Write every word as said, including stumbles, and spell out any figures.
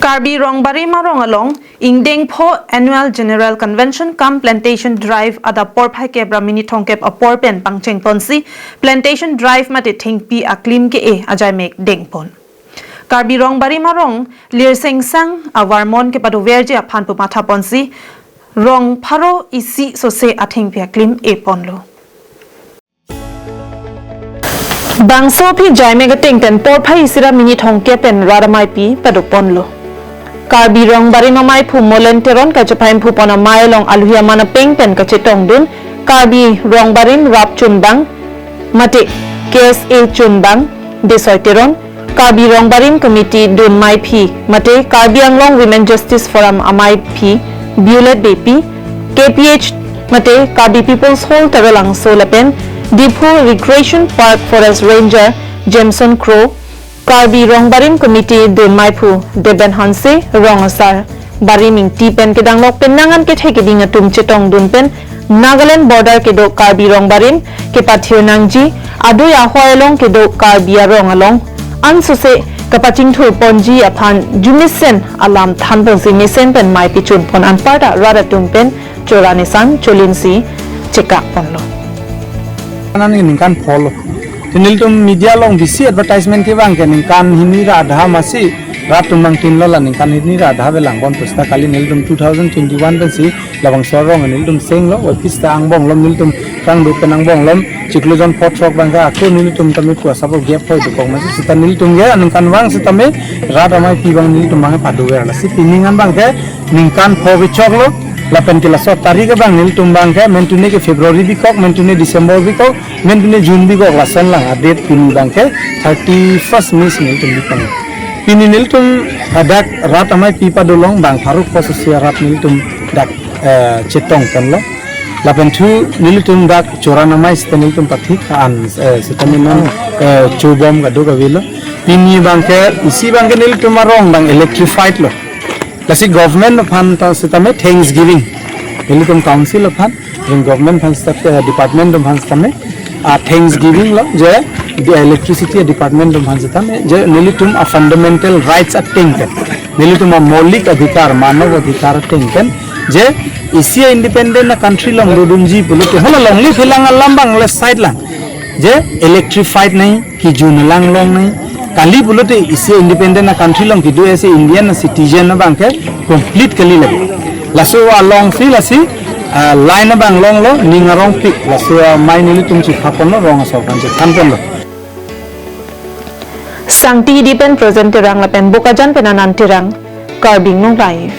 Karbi Rongbarim arong along ingdeng pho Annual General Convention cum Plantation Drive adap porphai kep ra minit thomkep apor pen pangcheng ponsi Plantation Drive mate thengpi aklim ke-e ajaimek dengpon. Karbi Rongbarim arong lirsengsang avarmon kepadoverji aphan pu matha ponsi rong pharo isi sose athengpi aklim eponlo. Bangso aphi jaimek ateng pen porphai isi ra minit thomkep pen rat amaipi padoponlo. Karbi Rongbarim amaiphu Molen Teron kachepaimphupon amei along aluhi aman apeng pen kachetongdun Karbi Rongbarim Rap Chunbang mate K S A Chunbang Desoi Teron, Karbi Rongbarim Committee dunmaiphi mate Karbi Anglong Women Justice Forum amaiphi Violet Beypi, K P H mate Karbi People's Hall Taralangso lapen Diphu Recreation Park Forest Ranger Jameson Kro, Karbi Rongbarim Committee dunmaiphu Deben Hanse, Rong Asar Barim Ingti pen kedanglok pen nang an kethe keding atum chetongdun pen Nagaland border kedo Karbi Rongbarim kepathir nangji adui ahoi along kedo Karbi arong along ansose kapachingthur ponji aphan jumesen alam than ponsi mesen pen mei pichun pon anparta rat atum pen chora nisan cholinsi chekak ponlo. Nang ningkan pholo. Te nelitum media along bisi advertisement kevang ke ningkan hini ra adha masi rat atum nangtinlo, la ningkan hini ra adha avelang bon pusita kali nelitum two thousand twenty-one pensi labangso arong nelitum senglo, office ta angbong lom nelitum kangduk pen angbong lom chiklo jon phot throk abang ke ako nelitum tame puasa bo gap hoi dokok masi sita nelitum ke ningkan vang sitame rat amaipi abang nelitum abang padover lasi pining an abang ke ningkan pho kechoklo lapen ke laso tarik abang nelitum abang ke mentune ke February bikok, mentune December bikok, mentune June bikok lason lang a-date pini abang ke thirty-first May si nelitum bikok. Pini nelitum hadak rat amaipi padolong bang pharo pho sose rat nelitum dak, eh, chetong ponlo. Lapen thu nelitum dak chora namai sita nelitum pathik an, eh, sita minon, eh, chobom kadokave lo. Pini abang ke isi abang ke nelitum arong abang electrified lo. Lasi government aphan ta sitame thanksgiving. Nelitum council aphan, nelitum government aphan sita, eh, department aphan sitame, ah, thanksgiving lo je the electricity department aphan sitame je nelitum a-fundamental rights ateng pen, nelitum amoulik adhikar, manav adhikar ateng pen je isi a-independent a-country along dodunji pulote hala longle phelang alam abang le side lang je electrified nai, kejun alang longnai. Kali pulote isi independent a-country along kedo isi Indian citizen abang ke complete kali lagi. Laso alongsi lasi, ah, line abang longlo, ning arongpik. Laso, ah, mei nelitum chipha ponlo, rong asor aphan chithan ponlo. Sangti Hidi pen Present Terang lapen Bokajan pen Anand Terang, Karbi Anglong Live.